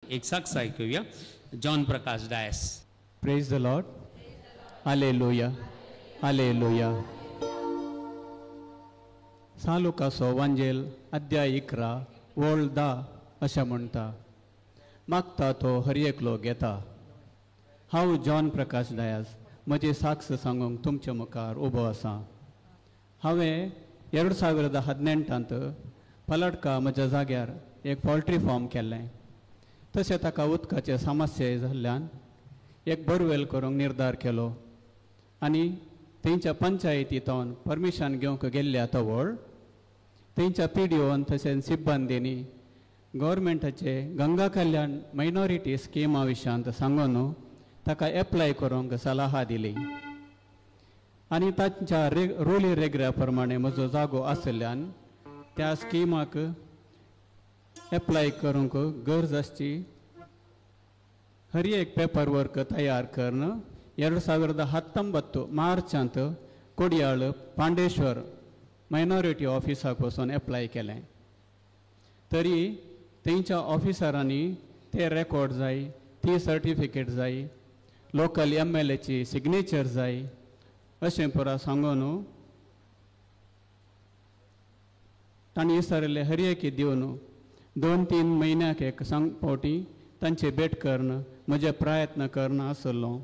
एक साक्ष आयकुया. John Prakash Dias. Praise the Lord. Hallelujah, hallelujah. सालुकासो वांजेल अध्याय 11 वोळ 10 अशें म्हणटा, मागता तो हर एकलो घेता. हांव जॉन प्रकाश डायस म्हजी साक्ष सांगूंक तुमचे मुखार उबो आसा. हांवें 2018 पलटका म्हज्या जाग्यार एक पोल्ट्री फार्म केल्लें. तशें ताका उदकाचे समस्या जाल्ल्यान एक बोरवेल करूंक निर्धार केलो आनी तेंच्या पंचायतींतून परमिशन घेवंक गेल्ल्या तवळ तेंच्या पी डी ओन तशेंच सिब्बंदींनी गव्हर्मेंटाचे गंगा कल्याण मायनॉरिटी स्किमा विशयांत सांगून ताका एप्लाय करूंक सलाहा दिली आनी तांच्या रुली रेग्रा प्रमाणे म्हजो जागो आशिल्ल्यान त्या स्किमाक एप्लाय करूंक गरज आसची हर एक पेपर वर्क तयार करून 2019 मार्चांत कोडियाळ पांडेश्वर मायनॉरिटी ऑफिसाक वचून एप्लाय केलें. तरी तेंच्या ऑफिसरांनी ते रेकॉर्ड जाय, ती सर्टिफिकेट जाय, लोकल एम एल एची सिग्नेचर जाय अशें पुरा सांगून तांणी विचारिल्लें हर एक दिवन 2-3 म्हयन्याक एक सांग फावटी तांचे भेट करून म्हजे प्रयत्न करून आसलो.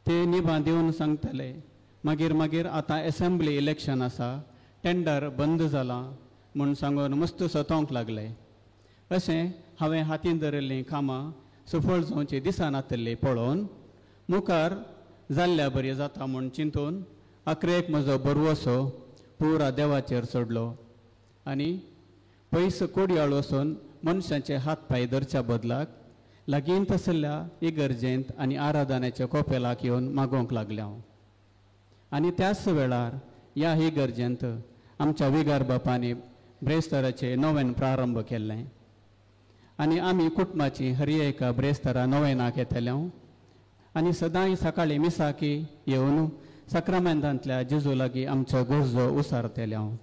ते निभां दिवन सांगतले मागीर मागीर आतां एसेंब्ली इलेक्शन आसा, टेंडर बंद जालां म्हूण सांगून मस्त सतोवंक लागले. अशें हांवें हातीन धरिल्लीं कामां सुफळ जावची दिसनातिल्ली पळोवन मुखार जाल्ल्या बरी जाता म्हूण चिंतून अकरेक म्हजो बरवसो पुरा देवाचेर सोडलो आनी पयस कोडयाळ वचून मनशांचे हात पांय धरच्या बदलाक लागींत आशिल्ल्या इगर्जेंत आनी आराधनेच्या कोपेलाक येवन मागोवंक लागलें हांव. आनी त्याच वेळार ह्या इगर्जेंत आमच्या विगार बापांनी ब्रेस्ताराचें नव्यान प्रारंभ केल्लें आनी आमी कुटुंबाची हर एका ब्रेस्तारा नव्यानाक येतले आनी सदांय सकाळीं मिसाकी येवन साक्रामेंतांतल्या जेजू लागीं आमचो गरजो उसारतले हांव.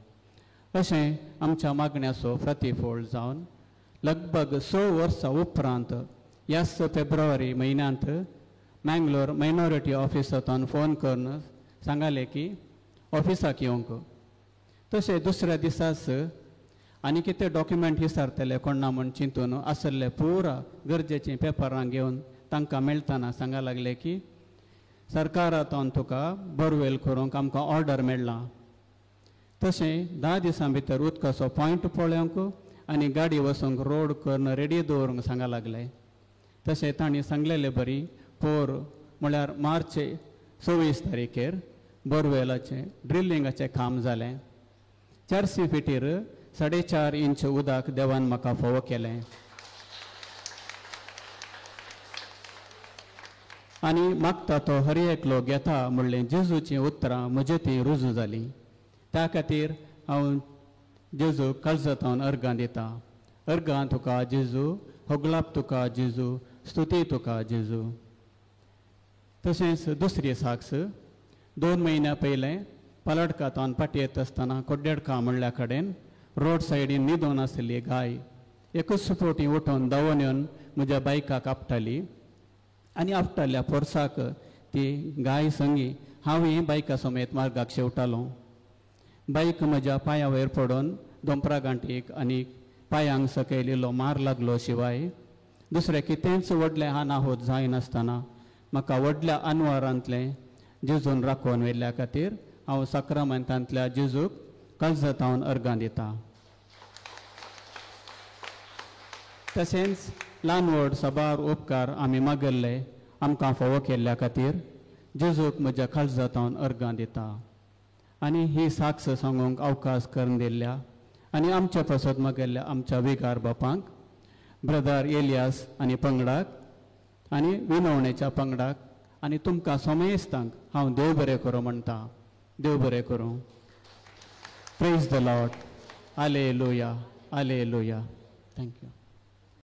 अशें आमच्या मागण्याचो प्रतिफळ जावन लगभग 6 वर्सां उपरांत ह्याच फेब्रुवारी म्हयन्यांत मँगलोर मायनॉरिटी ऑफिसांतून फोन करून सांगले की ऑफिसाक येवंक. तशें दुसऱ्या दिसाच आनी कितें डॉक्युमेंट विचारतले कोण ना म्हूण चिंतून आशिल्ले पुरा गरजेचीं पेपरां घेवन तांकां मेळटना सांगा लागले की सरकारांतून तुका बोरवेल करूंक आमकां ऑर्डर मेळ्ळा. तशें 10 दिसां भितर उदकाचो पॉयंट पळोवंक आनी गाडी वचूंक रोड करून रेडी दवरूंक सांगा लागले. तशें तांणी सांगलेले बरी पोर म्हळ्यार मार्च 26 तारीखेर बोरवेलाचें ड्रिलिंगाचें काम जालें. 400 फिटीर 4.5 इंच उदक देवान म्हाका फावो केलें आनी मागता तो हर एकलो घेता म्हणलें जेजूचीं उतरां म्हजे ती रुजू जालीं. त्या खातीर हांव जेजू काळजांत अर्गां दिता. अर्गां तुका जेजू, होगलाप तुका जेजू, स्तुती तुका जेजू. तशेंच दुसरी साक्ष 2 म्हयन्या पयलें पलटकांत पाटी येता आसतना कोड्डेडका म्हणल्या कडेन रोड सायडीन न्हिदून आशिल्ली गाय एकूच फावटी उठून धांवून येवन म्हज्या बायकाक आपटाली आनी आपटाल्या फोर्साक ती गाय संगी हांवूय बायका समेत मार्गाक शेवटालो. बायक म्हज्या पांया वयर पडून दोंपरा गांठीक आनी पांयांक सकयल इल्लो मार लागलो शिवाय दुसरें कितेंच व्हडलें अनाहूत जायनासतना म्हाका व्हडल्या अनवारांतलें जेजून राखोवन व्हेल्ल्या खातीर हांव साक्रामेंतांतल्या जेजूक काळजांत अर्गां दिता. तशेंच ल्हान व्हड साबार उपकार आमी मागल्ले आमकां फावो केल्ल्या खातीर जेजूक म्हज्या काळजांत अर्गां दिता आनी ही साक्ष सांगूंक अवकाश करून दिल्ल्या आनी आमच्या पासत मागल्ल्या आमच्या विगार बापांक, ब्रदर एलियास आनी पंगडाक आनी विनवणेच्या पंगडाक आनी तुमकां समेस्तांक हांव देव बरें करूं म्हणटा. देव बरें करूं. Praise the Lord. Hallelujah, hallelujah. Thank you.